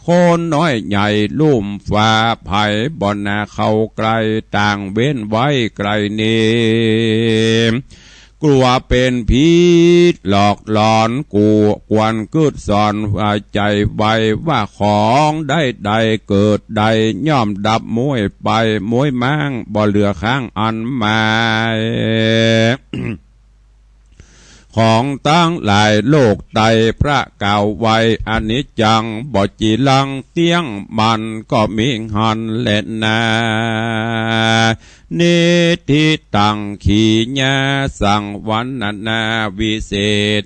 คนน้อยใหญ่ลุ่มฟ้า ใผบ่นาเข้าใกล้ ต่างเว้นไว้ไกลเน กลัวเป๋นผีหลอกหลอน กูควรกึ๊ดสอน ว่าใจ๋ไวว่าของใดๆ เกิดได้ย่อมดับมวยไป มวยม้างบ่เหลือข้างอันหมาย ของตังหลายโลกไต พระกล่าวไว้ อนิจจังบ่จีรัง เตี้ยงมันก็มีหันแลนา นิทธิตัง ขีญาสัง วรรณนาวิเศษ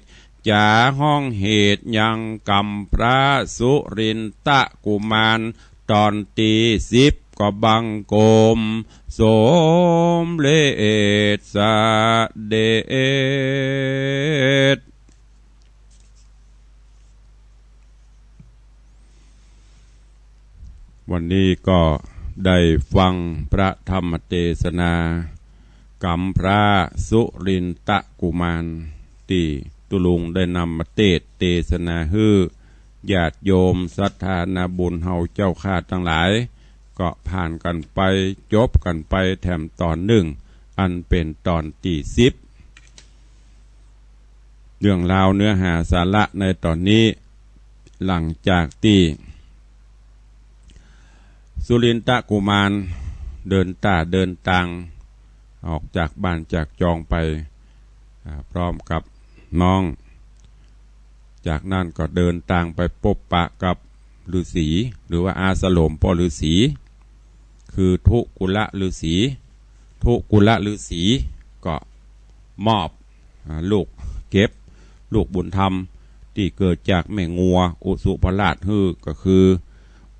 จ๋าฮ้องเหตุยังกำพร้าสุรินทกุมาร ต๋อนตี้สิบ ก็บังคมสมเร็จเสด็จ วันนี้ก็ได้ฟังพระธรรมเตสนากำพร้าสุรินทกุมาร ตี้ตุ๊ลุงได้นำมาเตสน์เตสนาหื้อญาติโยมศรัทธานาบุญเฮาเจ้าข้าตังหลาย ก็ผ่านกั๋นไป จบกั๋นไปแถมต๋อนนึ่ง อันเป๋นต๋อนตี้สิบ เรื่องราวเนื้อหาสาระในต๋อนนี้ หลังจากตี้สุรินทกุมารเดินต้าเดินตาง ออกจากบ้านจากจองไป อ่า พร้อมกับน้อง จากนั้นก็เดินตางไปปบปะกับฤๅษี หรือว่าอาสโลมป้อฤๅษี คือทุกุลฤๅษี ทุกุลฤๅษีก็มอบ อ่า ลูกเข็บ ลูกบุญธรรม ตี้เกิดจากแม่งัวอุสุภราชหื้อ ก็คือ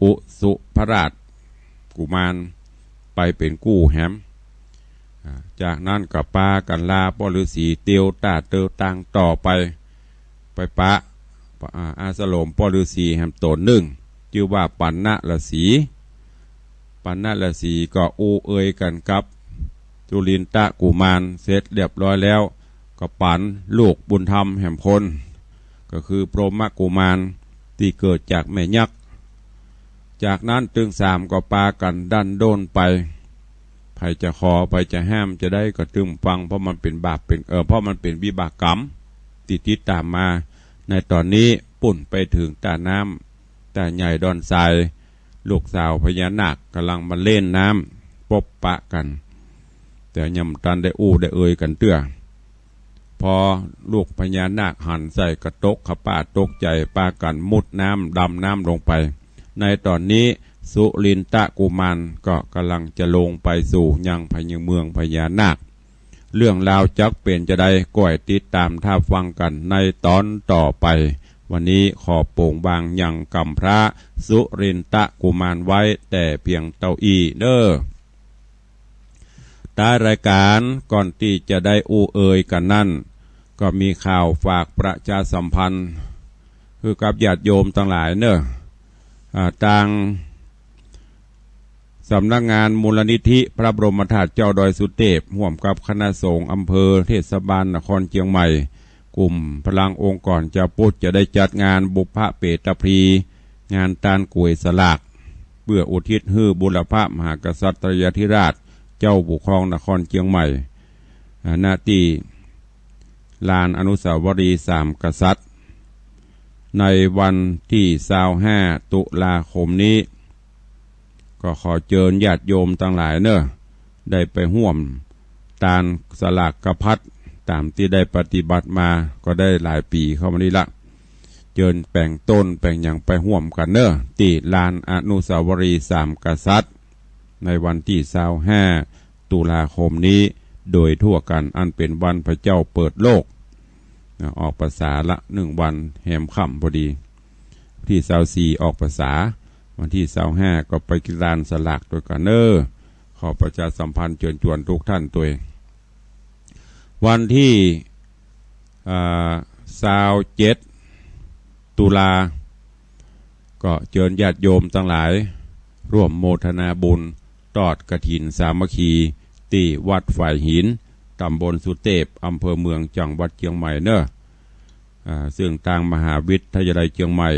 อุสุภราชกุมาร ไปเป๋นกู้แหม อ่า จากนั้นก็ปากั๋นลาป้อฤๅษี เตียวต้าเตียวตางต่อไป ไปปะ อ่า อาสโลมป้อฤๅษีแหมต๋นนึ่ง จื้อว่าปัณณฤๅษี ปัณณฤๅษีก็อู้เอยกั๋นกับสุรินทกุมารเสร็จเรียบร้อยแล้ว ก็ปั๋นลูกบุญธรรมแหมคน ก็คือพรหมกุมารตี้เกิดจากแม่ยักษ์ จากนั้นตึงสามก็ปากั๋นดั้นด้นไป ใผจะขอใผจะห้ามจะใดก็ตึงฟัง เพราะมันเป๋นบาปเป๋น เอ่อ เพราะมันเป๋นวิบากกรรมตี้ติดต๋ามมา ในต๋อนนี้ปู๊นไปเถิงต้าน้ำ ต้าใหญ่ดอนทราย ลูกสาวพญานาคก่ำลังมาเล่นน้ำปบปะกั๋น แต่ยังบ่ตันได้อู้ได้เอยกั๋นเตื้อ พอลูกพญานาคหันใส่ก็ตกขะป๊าดตกใจ๋ ปากั๋นมุดน้ำดำน้ำลงไป ในต๋อนนี้สุรินทกุมารก็ก่ำลังจะลงไปสู่ยังพญาเมืองพญานาค เรื่องราวจักเป๋นจาใด ก้อยติดต๋ามถ้าฟังกั๋นในต๋อนต่อไป วันนี้ขอโป๋งวางยังกำพร้าสุรินทกุมารไว้แต่เพียงเต้าอี้เน่อ ท้ายรายก๋านก่อนตี้จะได้อู้เอยกั๋นนั้น ก็มีข่าวฝากประชาสัมพันธ์ คือกับญาติโยมตังหลายเน่อ อ่า ตางสำนักงานมูลนิธิพระบรมธาตุเจ้าดอยสุเตพ ฮ่วมกับคณะสงฆ์อำเภอเทศบาลนครเจียงใหม่ กลุ่มพลังองค์กรจาวพุทธจะได้จัดงานบุพเพเปตพลี งานตานก๋วยสลาก เปื้ออุทิศหื้อบุรพมหากษัตริยาธิราช เจ้าผู้ครองนครเจียงใหม่ อ่า ณ ตี้ลานอนุสาวรีย์สามกษัตริย์ ในวันตี้ซาวห้าตุลาคมนี้ ก็ขอเจิญญาติโยมตังหลายเน่อ ได้ไปฮ่วมตานสลากกะพัด ต๋ามตี้ได้ปฏิบัติมาก็ได้หลายปี๋เข้ามานี้ละ เจิญแป๋งต้นแป๋งหยังไปฮ่วมกั๋นเน่อ ตี้ลานอนุสาวรีย์สามกษัตริย์ ในวันตี้ซาวห้าตุลาคมนี้ โดยทั่วกั๋น อันเป๋นวันพระเจ้าเปิดโลก นะ ออกพรรษาละหนึ่งวัน แฮมค่ำพอดี ตี้ซาวสี่ออกพรรษา วันตี้ซาวห้าก็ไปกินลานสลากตวยกั๋นเน่อ ขอประชาสัมพันธ์เจิญจวนทุกท่านตวย วันตี้ อ่า ซาวเจ็ด ตุลา ก็เจิญญาติโยมตังหลาย ร่วมโมทนาบุญตอดกฐินสามัคคี ตี้วัดฝายหิน ต๋ำบลสุเตพ อำเภอเมือง จังหวัดเจียงใหม่เน่อ อ่า ซึ่งตางมหาวิทยาลัยเจียงใหม่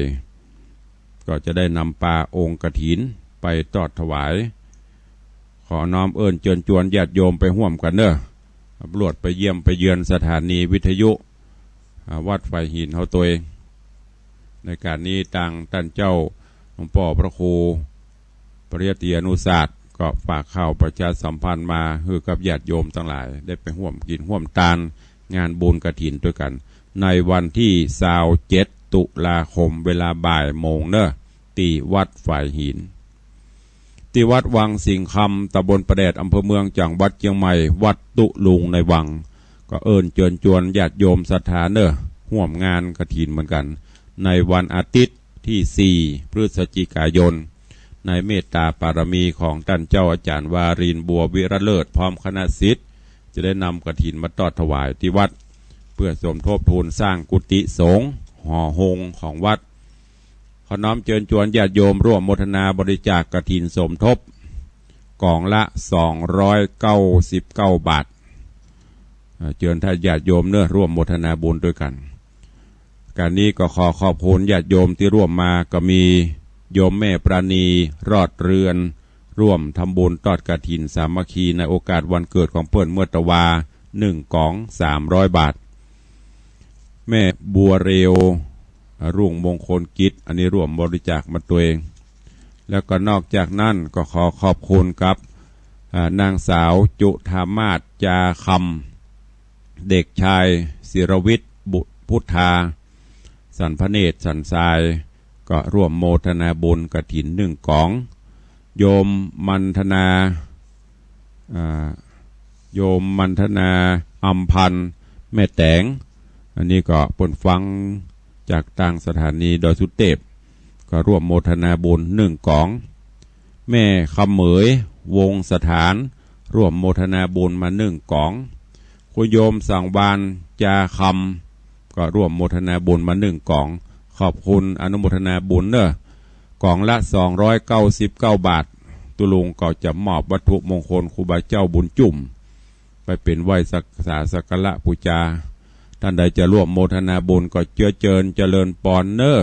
ก็จะได้นำปาองค์กฐินไปตอดถวาย ขอน้อมเอิ้นเจิญจวนญาติโยมไปฮ่วมกั๋นเน่อ ตำรวจไปเยี่ยมไปเยือนสถานีวิทยุ อ่า วัดฝายหินเฮาตวย ในก๋านนี้ตางต้านเจ้าหลวงป้อพระครูปริยัติยานุศาสตร์ ก็ฝากข่าวประชาสัมพันธ์มาหื้อกับญาติโยมตังหลาย ได้ไปฮ่วมกิ๋นฮ่วมตานงานบุญกฐินตวยกั๋น ในวันตี้ซาวเจ็ด ตุลาคม เวลาบ่ายโมงเน่อ ตี้วัดฝายหิน ตี้วัดวังสิงห์คำ ต๋ำบลป่าแดด อำเภอเมือง จังหวัดเจียงใหม่ วัดตุ๊ลุงในวัง ก็เอิ้นเจิญจวนญาติโยมศรัทธาเน่อ ฮ่วมงานกฐินเหมือนกั๋น ในวันอาทิตย์ตี้สี่ พฤศจิกายน ในเมตตาปารมีของต้านเจ้าอาจ๋ารย์วารินทร์ บัววิระเลิศ พร้อมคณะศิษย์ จะได้นำกฐินมาตอดถวายตี้วัด เปื้อสมทบปูนสร้างกุฏิสงฆ์ หอโฮงของวัด ขอน้อมเจิญจวนญาติโยมร่วมโมทนาบริจาคกฐินสมทบ ก๋องละสองร้อยเก้าสิบเก้าบาท เอ่อ เจิญต้านญาติโยมเน่อ ร่วมโมทนาบุญตวยกั๋น ก๋านนี้ก็ขอขอบคุณญาติโยมตี้ร่วมมา ก็มีโยมแม่ปราณี รอดเรือน ร่วมทำบุญตอดกฐินสามัคคีในโอกาสวันเกิดของเปิ้นเมื่อตะวา หนึ่งก๋อง สามร้อยบาท แม่บัวเร็ว รุ่งมงคลกิจ อันนี้ร่วมบริจาคมาตวย แล้วก็นอกจากนั้นก็ขอขอบคุณกับ อ่า นางสาวจุฑามาศ จาคำ เด็กชายศิรวิทย์ บุตรพุทธา สันพเนตร สันทราย ก็ร่วมโมทนาบุญกฐินหนึ่งก๋อง โยมมันธนา อ่า โยมมันธนา อำพันธ์ แม่แต๋ง อันนี้ก็เปิ้นฟังจากตางสถานีดอยสุเตพ ก็ร่วมโมทนาบุญหนึ่งก๋อง แม่คำเหมย วงศ์สถาน ร่วมโมทนาบุญมาหนึ่งก๋อง คุณโยมสังวาล จาคำ ก็ร่วมโมทนาบุญมาหนึ่งก๋อง ขอบคุณอนุโมทนาบุญเน่อ ก๋องละสองร้อยเก้าสิบเก้าบาท ตุ๊ลุงก็จะมอบวัตถุมงคลครูบาเจ้าบุญจุ่ม ไปเป๋นไหว้สัก สาสักการะปู๋จา ต้านใดจะร่วมโมทนาบุญก็เจื้อเจิญเจริญปอนเน่อ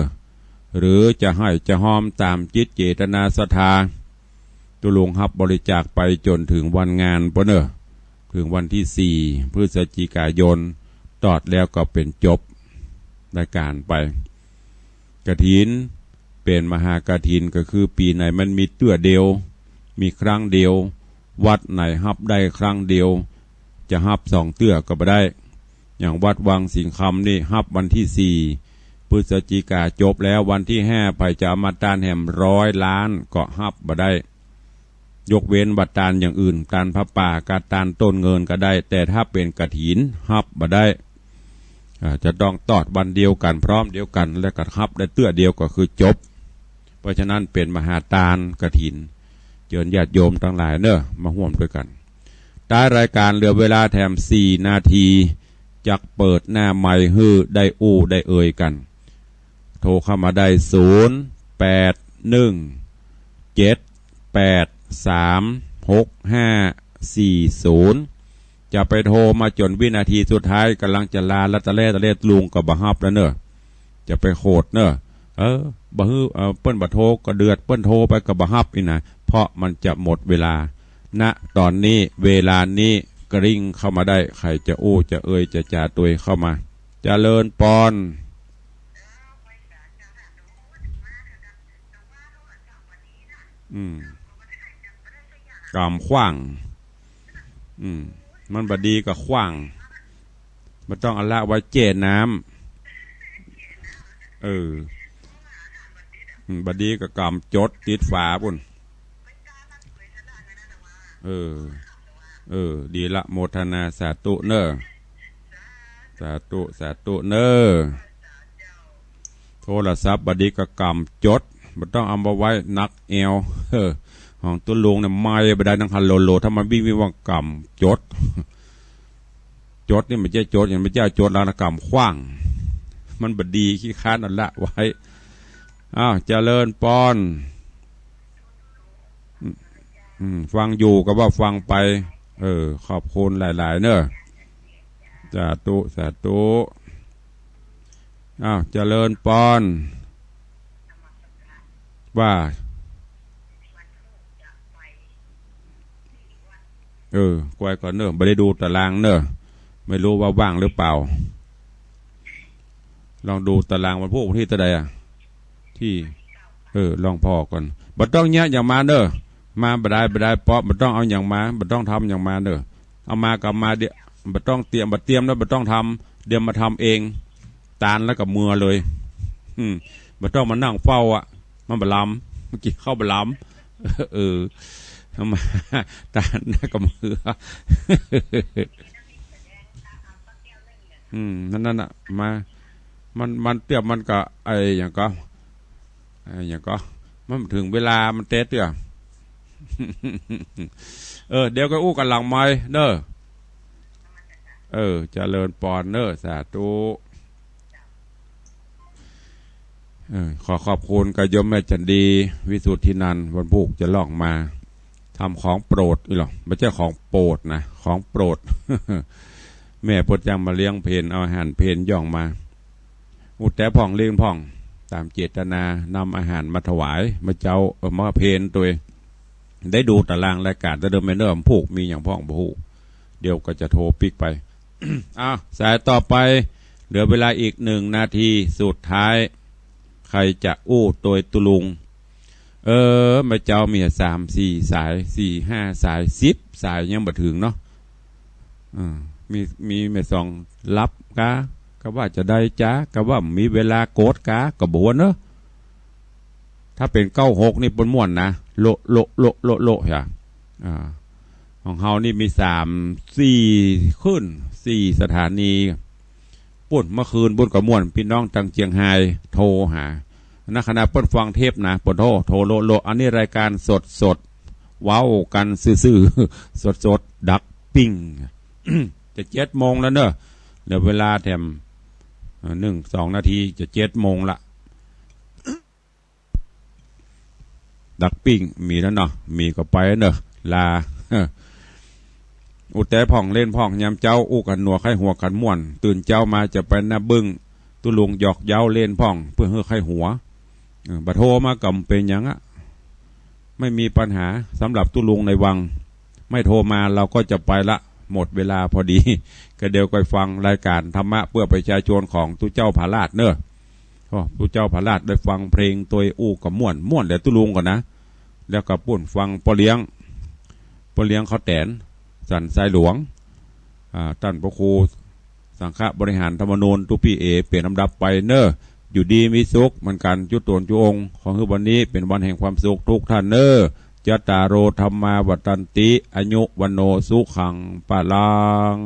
หรือจะหื้อจะฮอมต๋ามจิตเจตนาศรัทธา ตุ๊ลุงฮับบริจาคไปจ๋นเถิงวันงานปู้นเน่อ เถิงวันตี้สี่ พฤศจิกายน ตอดแล้วก็เป๋นจบรายก๋านไป กฐินเป๋นมหากฐิน ก็คือปี๋ไหนมันมีเตื้อเดียว มีครั้งเดียว วัดไหนฮับได้ครั้งเดียว จะฮับสองเตื้อก็บ่ได้ อย่างวัดวังสิงห์คำนี่ฮับวันตี้สี่ พฤศจิกา จบแล้ว วันตี้ห้า ใผจะเอามาตานแหมร้อยล้านก็ฮับบ่ได้ ยกเว้นว่าตานอย่างอื่น ตานผ้าป่ากับตานต้นเงินก็ได้ แต่ถ้าเป๋นกฐินฮับบ่ได้ อ่า จะต้องตอดวันเดียวกั๋น พร้อมเดียวกั๋น แล้วก็ฮับได้เตื้อเดียวก็คือจบ เพราะฉะนั้นเป๋นมหาตานกฐิน เจิญญาติโยมตังหลายเน่อ มาฮ่วมตวยกั๋น ท้ายรายก๋านเหลือเวลาแถมสี่นาที จักเปิดหน้าไมค์หื้อได้อู้ได้เอ่ยกั๋น โทรเข้ามาได้ ศูนย์ แปด หนึ่ง เจ็ด แปด สาม หก ห้า สี่ ศูนย์ จะไปโทรมาจ๋นวินาทีสุดท้าย ก่ำลังจะลาละ ตะแล่ตะแล่ตุ๊ลุงก็บ่ฮับแล้วเน่อ จะไปโขดเน่อ เออ บ่หื้อ เออ เปิ้นบ่โทรก็เดือด เปิ้นโทรไปก็บ่ฮับอี้นะ เพราะมันจะหมดเวลา ณ ต๋อนนี้ เวลานี้ กริ่งเข้ามาได้ ใผจะอู้จะเอ่ยจะจ๋าตวยเข้ามา เจริญปอน อืม ก๋ำขว้าง อืม มันบ่ดีก็ขว้าง บ่ต้องเอาละไว้แจ้น้ำ เออ อืม บ่ดีก็ก๋ำจดติดฝาปู้น เออ เออ ดีละ โมทนาสาธุเน่อ สาธุ สาธุเน่อ โทรศัพท์บ่ดีก็กำจด บ่ต้องเอามาไว้หนักแอว เออ ของตุ๊ลุงเนี่ย ไมค์บ่ได้ ดังฮัลโหล ถ้ามันวิ่งๆ ว่ากำจด จดนี่มันบ่ใจ้จด มันบ่ใจ้จดแล้วนะ กำขว้าง มันบ่ดี ขี้คร้านเอาละไว้ อ้าว เจริญปอน อืม ฟังอยู่ก็ว่าฟังไป เออ ขอบคุณหลายๆ เน่อ สาธุ สาธุ อ้าว เจริญปอน ว่า เออ ไกวก่อนเน่อ บ่ได้ดูตารางเน่อ ไม่รู้ว่าว่างหรือเปล่า ลองดูตารางวันพุธ วันตี้เต้าใดอะ ตี้ เออ ลองผ่อก่อน บ่ต้องเยียะหยังมาเน่อ มาบ่ได้ บ่ได้ เปาะ บ่ต้องเอาหยังมา บ่ต้องทำหยังมาเน่อ เอามาก็เอามาเดี๋ยว บ่ต้องเตรียม บ่เตรียมแล้ว บ่ต้องทำ เดี๋ยวมาทำเอง ตานแล้วก็เมือเลย อืม บ่ต้องมานั่งเฝ้าอะ มันบ่ลำ เมื่อกี้เข้าบ่ลำ เออ เอามา ตานแล้วก็เมือ อืม นั่น นั่นน่ะ มา มัน มันเตื้อ มันก็ ไอ้หยังก็ ไอ้หยังก็ มันเถิงเวลามันแต๊เตื้อ เออ เดี๋ยวก็อู้กั๋นหลังไมค์เน่อ เออ เจริญปอนเน่อ สาธุ เออ ขอขอบคุณกับโยมแม่จันดี วิสุทธินันท์ วันพุธจะล่องมา ทำของโปรดอีหรอ บ่ใจ้ของโปรดนะ ของโปรด แม่เปิ้นจังมาเลี้ยงเพล เอาอาหารเพลย่องมา อู้แต๊พ่องเล่นพ่อง ต๋ามเจตนา นำอาหารมาถวาย มาเจ๊า เออ มาเพลตวย ได้ดูตารางรายก๋านตะเดิมแม่เน่อ วันพุธมีหยังพ่องบ่ฮู้ เดี๋ยวก็จะโทรปิ๊กไป อ้าว สายต่อไป เหลือเวลาอีกหนึ่งนาทีสุดท้าย ใผจะอู้ตวยตุ๊ลุง เออ แม่เจ้ามีสามสี่สาย สี่ห้าสาย สิบสายยังบ่เถิงเนาะ เออ มี มีแม่สองหลับกา กาว่าจะได้จ๊ะ กาว่ามีเวลาโกดกา ก็บ่ฮู้เนาะ ถ้าเป๋นเก้าหกนี่เปิ้นม่วนนะ โละ โละ โละ โละ โละ จ้ะ อ่า ของเฮานี่มีสาม สี่คลื่น สี่สถานี ปุ้น เมื่อคืนปุ้นก็ม่วน ปี้น้องตังเจียงฮายโทรหา ในขณะเปิ้นฟังเทปนะ เปิ้นโทร โทรโละโละ อันนี้รายการสดๆ เว้ากั๋นซื่อๆ สดๆ ดักปิ้ง จะเจ็ดโมงแล้วเน่อ เหลือเวลาแถม เอ่อ หนึ่ง สองนาที จะเจ็ดโมงละ ดักปิ้งมีแล้วเนาะ มีก็ไปเน่อ ลา อู้แต๊พ่องเล่นพ่อง ยามเจ๊าอู้กั๋นหนัวใค่หัวกั๋นม่วน ตื่นเจ๊ามาจะไปหน้าบึ้ง ตุ๊ลุงหยอกเย้าเล่นพ่อง เปื้อหื้อใค่หัว เออ บ่โทรมาก็บ่เป๋นหยังอะ ไม่มีปัญหา สำหรับตุ๊ลุงในวัง ไม่โทรมาเราก็จะไปละ หมดเวลาพอดี ก็เดี๋ยวก็ฟังรายการธรรมะเพื่อประชาชนของตุ๊เจ้าผาลาดเน่อ โอ้ ตุ๊เจ้าผาลาดได้ฟังเพลงตวยอู้ก็ม่วน ม่วนแหละตุ๊ลุงก่อนนะ แล้วก็ปุ้นฟังป้อเลี้ยง ป้อเลี้ยงเขาแต๋น สันทรายหลวง อ่า ต้านพระครูสังฆบริหารธรรมนูญ ตุ๊ปี้เอ๋ เป๋นลำดับไปเน่อ อยู่ดีมีสุขเหมือนกั๋น จุ๊ตนจุ๊องค์ ขอหื้อวันนี้เป๋นวันแห่งความสุขทุกท่านเน่อ จัตตาโร ธัมมา วัฑฒันติ อายุ วัณโณ สุขัง พลัง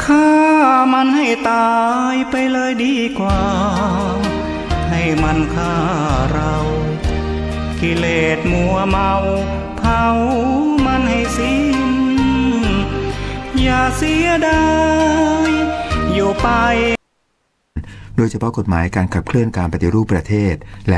ฆ่ามันให้ตายไปเลยดีกว่า ให้มันฆ่าเรา กิเลสมัวเมา เผามันให้สิ้น อย่าเสียดาย อยู่ไป โดยเฉพาะกฎหมายการขับเคลื่อนการปฏิรูปประเทศ และ